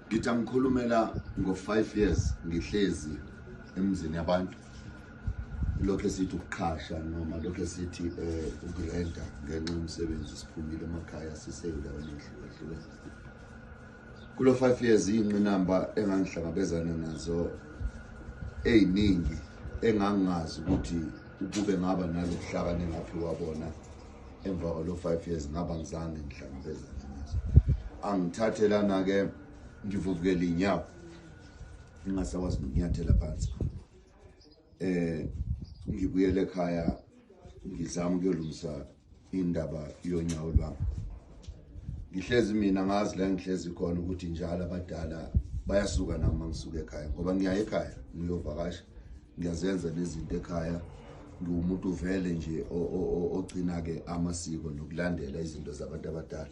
Ngithi angikhulumela ngo-5 years ngihlezi emzini yabantu, lokho esithi ukuqhasha noma lokho esithi ukurenta ngenxa yomsebenzi. Siphumile emakhaya, sisey'ndaweni ey'hlukahlukene. Kulo 5 years iy'ngqinamba engangihlangabezana nazo ey'ningi engangingazi ukuthi ukube ngaba nalobuhlakani engaphiwa bona emva kwalo 5 years ngaba ngizange ngihlangabezane nazo. Angithathe lana-ke ngivuvukele iy'nyawo, ngingasakwazi nokunyathela phansi. Ngibuyele ekhaya, ngizama ukuyolungisa indaba yonyawo lwami. Ngihlezi mina ngazi la ngihlezi khona ukuthi njalo abadala bayasuka nami uma ngisuka ekhaya, ngoba ngiya ekhaya ngiyovakasha, ngiyazenza nezinto ekhaya. Ngiwumuntu vele nje ogcina-ke amasiko nokulandela izinto zabantu abadala,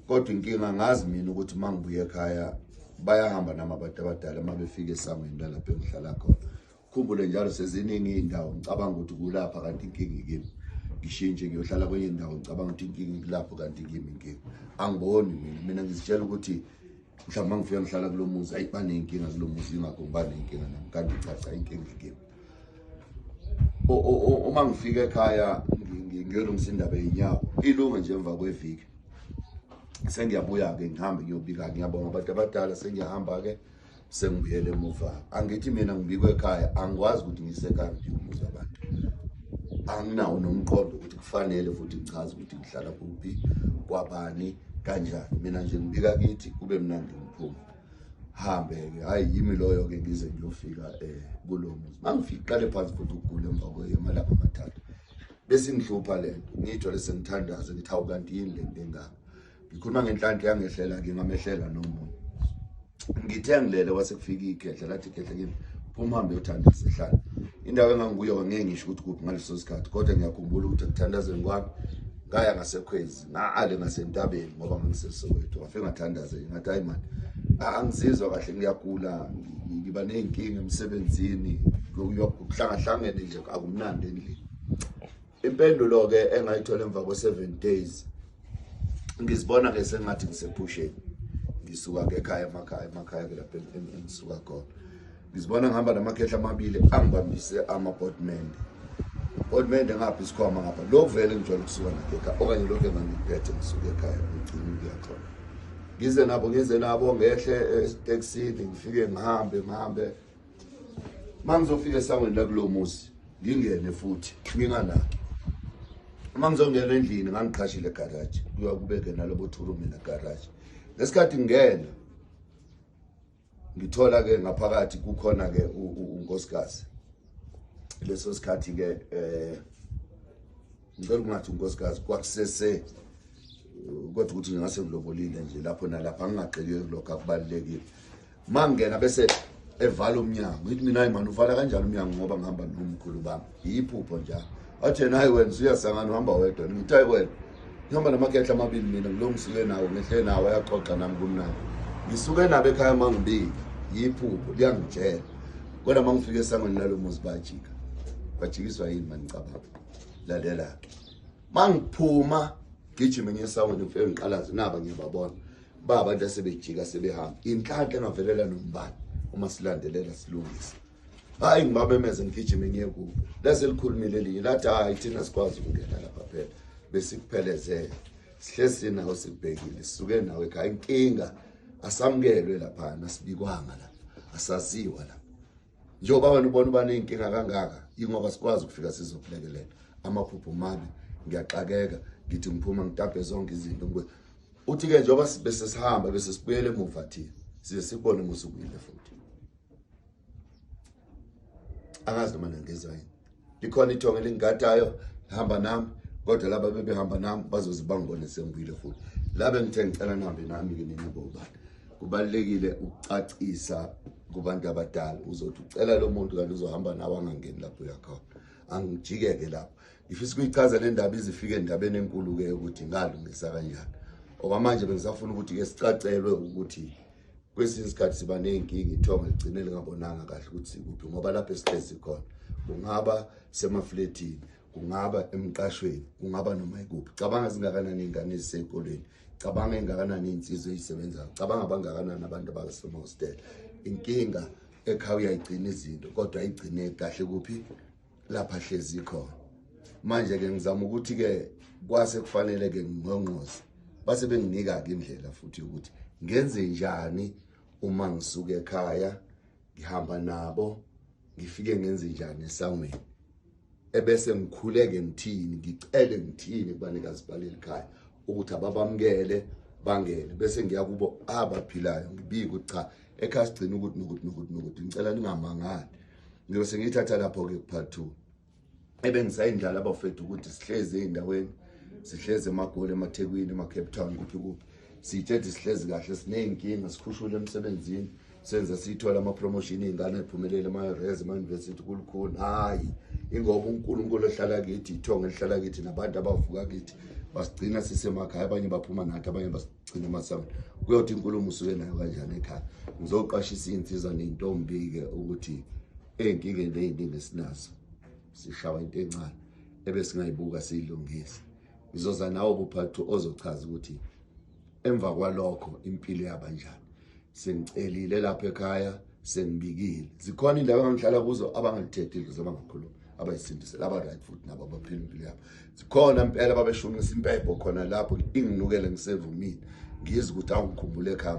kodwa inkinga ngazi mina ukuthi uma ngibuya ekhaya bayahamba nami abantu abadala. Uma befika esangweni lalapho engihlala khona, khumbule njalo seziningi iy'ndawo, ngicabanga ukuthi kulapha kanti inkinga ikimi. Ngishintshe ngiyohlala kwenye indawo, ngicabanga ukuthi inkinga ikulapho kanti ikimi inkinga. Angiboni mina, mina ngizitshela ukuthi mhlawumbe uma ngifika ngihlala kulo muzi, ayi, baney'nkinga kulo muzi, yingakho ngiba ney'nkinga nami, kanti cha cha, inkinga ikimi. Uma ngifika ekhaya ngiyolungisa indaba yey'nyawo, ilunge nje emva kweviki sengiyabuya-ke, ngihambe ngiyobika. Ngiyabonga abantu abadala, sengiyahamba-ke, sengibuyele emuva. Angithi mina ngibikwe ekhaya, angikwazi ukuthi ngisekhaya ngibike umuzi wabantu. Anginawo nomqondo ukuthi kufanele futhi ngichaze ukuthi ngihlala kuphi, kwabani, kanjani. Mina nje ngibika kithi kube mnandi, ngiphume hambe-ke. Hhayi, yimi loyo-ke, ngize ngiyofika kulo muzi. Uma ngifika, qale phansi futhi ukugula emva kwemalanga 3 bese ngihlupha le nto. Ngiyithole sengithandaze, ngithi hawu, kanti yini le nto engaka? Ngikhuluma ngenhlanhla yangehlela-ke, ngamehlela nomunye. Ngithe ngilele, kwase kufika igedla, lathi igedla kimi, phuma uhambe uyothandaza ehlala. Indawo enganguyo ngeke ngisho ukuthi kuphi ngaleso sikhathi, kodwa ngiyakhumbula ukuthi ekuthandazeni kwami ngaya ngasekhwezi, ngale ngasentabeni, ngoba ngangiseSoweto. Ngafike ngathandaza, ngathi hayi mani, angizizwa kahle, ngiyagula, ngiba ney'nkinga emsebenzini, kuhlangahlangene nje, akumnandi endlini. Impendulo-ke engayithola emva kwe-7 days, ngizibona-ke sengathi ngisephusheni, ngisuka-ke ekhaya, emakhaya, emakhaya-ke lapho engisuka khona. Ngizibona ngihamba namakhehla amabili angibambise amabhodmende, bodmende ngapha, isikhwama ngapha, lokhu vele ngijwayele ukusuka nakho ekhaya, okanye lokhu engangikuphethe ngisuka ekhaya ngigcina ukuya khona. Ngize nabo, ngize nabo, ngehle etekisini, ngifike ngihambe ngihambe. Uma ngizofika esangweni lakulo muzi, ngingene futhi nginganaki. Uma ngizongena endlini, ngangiqhashile egaraji, kuya kubeke nalobo two room negaraji. Ngesikhathi ngingena, ngithola-ke ngaphakathi kukhona-ke unkosikazi. Leso sikhathi-ke ngicela ukungathi unkosikazi, kwakusese kodwa ukuthi ngingase ngilobolile nje lapho nalapho, angingagxili kulokho, akubalulekile. Uma ngingena bese evala umnyango, ngithi mina, hayi mani, uvala kanjani umnyango ngoba ngihamba nomkhulu bami? Yiphupho njalo. Athi yena, hayi wena usuyasangana, uhamba wedwa. Ngithi hayi wena, ngihamba namakhehla amabili mina, ngilo ngisuke nawo, ngehle nawo, ayaxoxa nami kumnandi. Ngisuke nabo ekhaya uma ngibika, yiphupho liyangitshela. Kodwa uma ngifika esangweni lalo muzi, bajika. Bajikiswa yini manicabanga? Lalela-ke, uma ngiphuma gijime ngiye esangweni, ngifike ngiqalaze, naba ngiyababona ba abantu asebejika sebehamba. Inhlanhla engavelela nombani uma silandelela silungise. Hayi, ngibabemeze, ngigijime ngiye kubo. Lase likhulumile elinye, lathi hayi, thina sikwazi ukungena lapha phela, besikuphelezele, sihlezi sinawo, sikubhekile, sisuke nawe ekhaya. Inkinga asamukelwe laphana, asibikwanga lapha, asaziwa lapha. Njengoba wena ubona uba ney'nkinga kangaka, yingoba sikwazi ukufika sizokulekelela. Amaphupho mabi, ngiyaxakeka, ngithi ngiphuma ngitape zonke izinto. Uthi-ke njengoba bese sihamba, bese sibuyele emuva thina, size sikubone musubuyile futhi. Angazi noma nangizwa yini. Likhona ithongo elingigadayo, hamba nami, kodwa laba bebehamba nami bazoze bangibone sengibuyile futhi. La bengithe ngicela nihambe nami-ke nina bobani. Kubalulekile ukucacisa kubantu abadala. Uzothi ucela lo muntu kanti uzohamba nawe, angangeni lapho uyakhona. Angijikeke lapho. Ngifisa ukuyichaza le ndaba izifike endabeni enkulu-ke ukuthi ngalungisa kanjani. Okwamanje bengisafuna ukuthi-ke sicacelwe ukuthi kwesinye isikhathi siba ney'nkinga, ithongo ligcine lingabonanga kahle ukuthi sikuphi, ngoba lapho esihlezi khona kungaba semafletini, kungaba emqashweni, kungaba noma ikuphi. Cabanga zingakanani iy'ngane ezisey'kolweni. Cabanga engakanani iy'nsizwa ey'sebenzayo, cabanga bangakanani abantu abasemahostela. Inkinga ekhaya uyayigcina izinto, kodwa ayigcine kahle kuphi lapha hlezi khona. Manje-ke ngizama ukuthi-ke kwase kufanele-ke ngingqongqoze, base benginika-ke indlela futhi ukuthi ngenze njani uma ngisuka ekhaya ngihamba nabo, ngifike ngenze njani esangweni, ebese ngikhuleke ngithini, ngicele ngithini kubanikazi baleli khaya ukuthi ababamukele bangene, bese ngiya kubo abaphilayo ngibike ukuthi cha, ekhaya sigcina ukuthi nokuthi nokuthi nokuthi, ngicela ningamangali. Ngiyobe sengiyithatha lapho-ke ku-part 2 ebengisayindlala abafethu ukuthi sihlezi ey'ndaweni, sihlezi eMagoli, emaThekwini, ema-Cape Town, kuphi kuphi, siyitshethi sihlezi kahle, siney'nkinga, sikhushule emsebenzini, senze siyithola ama-promotion, iy'ngane ey'phumelele ema-res, ema-university, kulukhuni. Hhayi, ingoba uNkulunkulu ohlala kithi, ithongo elihlala kithi, nabantu abavuka kithi basigcina sisemakhaya, abanye baphuma nathi, abanye basigcina emasangweni. Kuyothi inkulumo usuke nayo kanjani ekhaya? Ngizoqashisa iy'nsizwa ney'ntombi-ke ukuthi ey'nkingeni ey'ningi esinazo sishawa into encane ebesingayibuka siyilungise. Ngizoza nawe kuphathu ozochaza ukuthi emva kwalokho impilo yabanjani. Sengicelile lapha ekhaya, sengibikile, zikhona indawo engangihlala kuzo abangalithethi idlozi, abangakhulumi, abayisindisela, aba-right futhi nabo abaphila impilo yabo. Zikhona impela babeshunqisa impepho khona lapho, inginukele ngisevumile, ngizwe ukuthi awungikhumbule ekhaya.